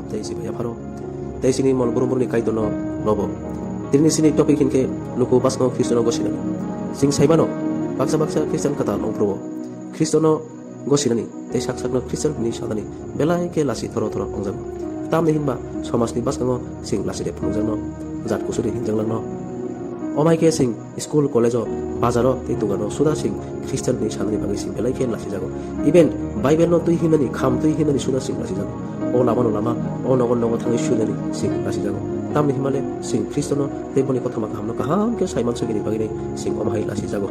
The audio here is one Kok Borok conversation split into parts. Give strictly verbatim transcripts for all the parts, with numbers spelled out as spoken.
tei sibai yapharo, tei chini mol brum brumni Kaitorno lobo. Tini chini topic hinkhe luku bwskango Khristono gosinani. Chwng saimano, baksa baksa Khristian kwtal wngphuru Khristono gosinani tei sak sakno Khristian hwnwi sanani belai khe lasi thoro thoro wngjago. Tamni hinba somajni bwskango chwng lasi de phunukjakno, jat kusuri hinjaknakno. Omai khe chwng school, college-o, bazaro tei dogano suda chwng Khristian hwnwi sanani bagwi chwng belai khe lasijago. Even Bible-no twi himnani, kham twi himnani suda chwng lasijago. O lamano lama, o nogo nogo thangwi suinani chwng lasijago. Tamni himale chwng Khristono tei boni kothoma kahamno kaham khe saiman sogini bagwino chwng omo hai lasijago.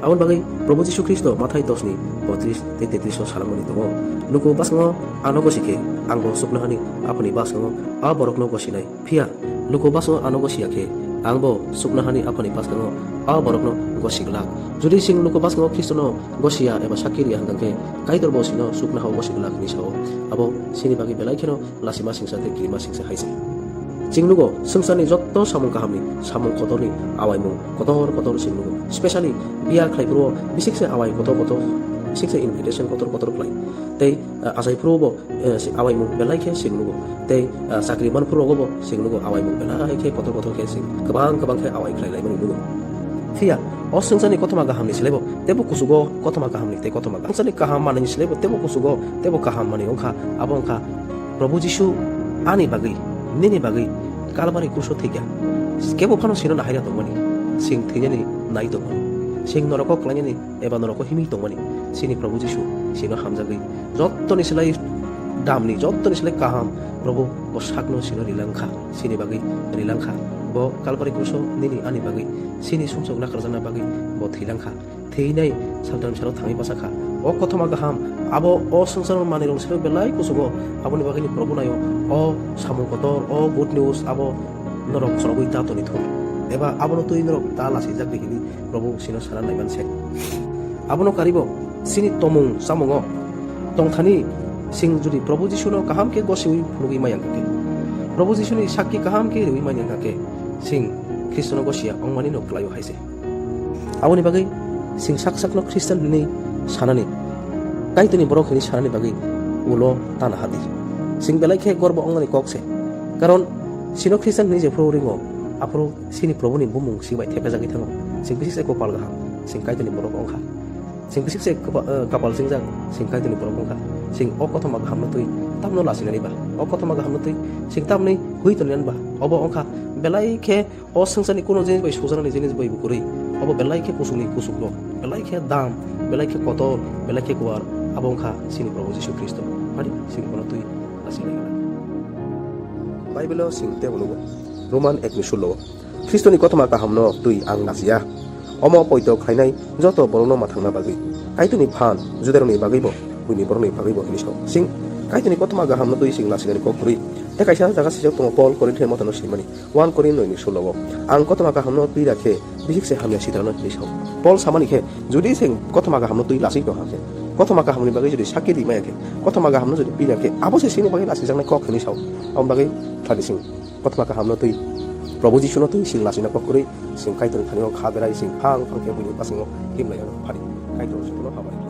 Aboni bagwi Probhu Jisu Khristo Mathai dos ni botris tei tetris o salamani tongo, "Luku bwskango ano gosi khe, angbo chuknohani Aphani bwskango a borokno gosinai. Phiya luku bwskango ano gosiya khe, angbo chuknohani Aphani bwskango a borokno gosi glak." Jodi chwng luku bwskango Khristono gosiya eba sakki riya hwnkha khe, Kaitor bo chwngno chuknohao gosi glak hwnwi sao. Abo chini bagwi belai kheno lasima singsa tei kirima singsa hai se. Chwng nugo swngcharni jotto samung kahamni, samung kotorni awaimung kotor kotor chwng nugo. Specially biya khlai phuru bisik se awai kotor kotor, bisik se invitation kotor kotor khlai. Tei, ah, achai phuru bo, eh, si awaimung belai khe chwng nugo. Tei, ah, chakri man phuru rogo bo chwng nugo awaimung belai khe kotor kotor khe chwng kwbang kwbang khe awai khlai laimani nugo. Phiya o swngcharni kothoma kahamni slai bo teibo kuchugo kothoma kahamni tei kothoma kaham. Swngcharni kaham manwini slai bo teibo kuchugo teibo kaham manwi wngkha. Abo wngkha Probhu Jisu ani bagwi, nini bagwi Kalbari kruso thwikha. Kebo phano chwngno nahaina tongmani, chwng thwinani nai tongmani, chwng noroko klainani eba noroko himwi tongmani, chini Probhu Jisu chwngno hamjagwi jottoni slai damni, jottoni slai kaham Probhu bo sakno chwngno rilangkha, chini bagwi rilangkha. Bo Kalbari kruso nini ani bagwi, chini sumsok nakarjakna bagwi bo thwilangkha. Thwinai saltani bwsalo thangwi bachakha. O kothoma kaham, abo o swngcharo manwirokni salo belai kuchugo. Aboni bagwini Probhu naio, o samung kotor, o good news, abo norok khorogwi ta toni thung. Eba abono twi norok ta lachijak di hwnwi Probhu chwngno sana naiman se. Abono karibo chini tomung chamungo tongthani chwng jodi Probhu Jisuno kaham khe gosiwi phunugwi maya hwnkha khe, Probhu Jisuni sakki kaham khe riwi maya hwnkha khe, chwng Khristono gosiya wngmani no kwlaio hai se. Aboni bagwi chwng sak sakno Khristian hwnwi sanani, Kaitorni borok hwnwi sanani bagwi ulo tana hadi. Chwng belai khe gorbo wngnani kok se. Karon chwngno Khristian hwnwi jephuru ringo, aphuru chini Probhuni bumung chwng bai thepjagwi thango. Chwng bisi se kopal kaham, chwng Kaitorni borok wngkha. Chwng bisi se kopa-, eh, kapal chingjak, chwng Kaitorni borok wngkha. Chwng o kothoma kahamno twi tamno lachinani ba, o kothoma kahamno twi chwng tamni hui tongnani ba, obo wngkha belai khe o swngcharni kuno jinis bai sujaknani jinis bai bo kwrwi. Obo belai khe kuchukni kuchukno, belai khe dam, belai khe kotor, belai khe kuwar. Abo wngkha chini Probhu Jisu Khristo. Phari chini bono twi lachina gana. Bible-o chwng teibo nugo, Roman ekni sullo-o, "Khristoni kothoma kahamno twi ang lachiya. Omo poito khlainai joto borokno mathangna bagwi, Kaitorni phan Judarokni bagwibo, buini borokni bagwibo," hwnwi sao. Chwng Kaitorni kothoma kahamno twi chwng lachinani kok kwrwi. Tei kaisa jaga swijak tongo Paul Korinthini mothano swimani. One Korinth noi ni sullo o, "Ang kothoma kahamno twi rw khe, bihik se hamya sitrano," hinwi sao. Paul samani khe, jodi se kothoma kahamno twi lachigwi tong kha khe, kothoma kahamni bagwi jodi sakki rimaya khe, kothoma kahamno jodi pila khe, abo se chini bagwi lachijaknai kok hinwi sao. Aboni bagwi thani chwng kothoma kahamno twi, Probhu Jisuno twi chwng lachina kok kwrwi, chwng Kaitorni thani o kha berai chwng phang phang khe buini bwskango himlai ano phari. Kaitor jotono hamari.